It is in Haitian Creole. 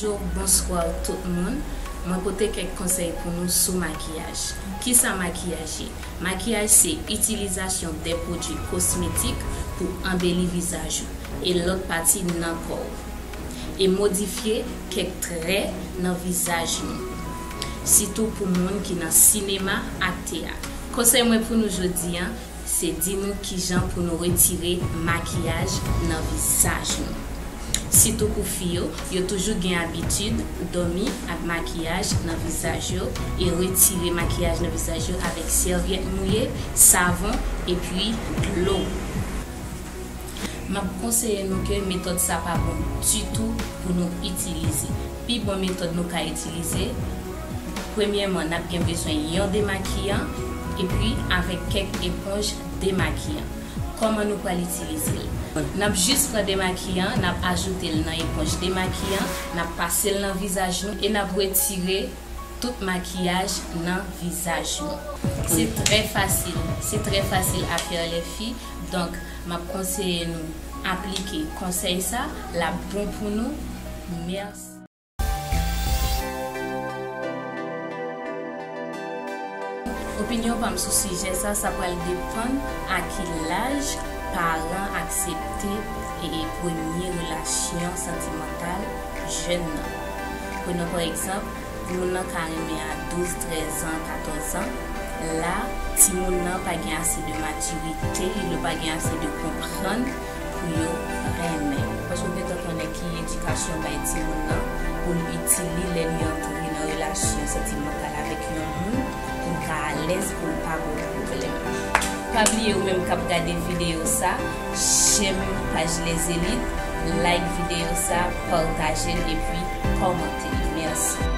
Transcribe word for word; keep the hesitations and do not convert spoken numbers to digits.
Bonjou, bonswa tout moun. Mwen pote kèk konsèy pou nou sou makiyaj. Kisa makiyaj ye? Makiyaj se itilizasyon de pwodui kosmetik pou anbeli vizaj ou e lòt pati nan kò w, e modifye kèk trè nan vizaj nou, sitou pou moun ki nan sinema ak teyat. Konsèy mwen pou nou jodi a, se di nou kijan pou nou retire makiyaj nan vizaj nou. Sitou pou fi yo, yo toujou gen abitid dòmi ak makiyaj nan vizaj yo e retire makiyaj nan vizaj yo avèk sèvyèt mouye, savon epi dlo. M ap konseye nou ke metòd sa pa bon ditou pou nou itilize. Pi bon metòd nou ka itilize, premyèman, n ap gen bezwen yon demakiyan, epi avèk kèk eponj demakiyan. Kòman nou pral itilize l? N ap jis pran demakiyan, n ap ajoute l nan eponj demakiyan, n ap pase l nan vizaj nou e n ap retire tout makiyaj nan vizaj nou. Se trè fasil, se trè fasil à faire les filles. Donk, m ap konseye nou aplike konsèy sa, l ap bon pou nou. Mèsi. Opinyon pa m sou sijè sa, sa pral depann a ki laj paran aksepte e premye relasyon santimantal jèn nan. Prenons pa egzanp, timoun nan ka renmen a douz, trèz an, katòz an. La, timoun nan pa gen ase de matirite, li pa gen ase de konprann pou yo renmen. Paske w gentan konnen ki edikasyon bay timoun nan pou l itil li lè li antre nan relasyon santimantal avèk yon moun pou l ka alèz, pou l pa gen pwoblèm. Pa bliye ou menm k ap gade videyo sa, j'aime paj Les Élites, like videyo sa, pataje l epi kòmante l. Mèsi.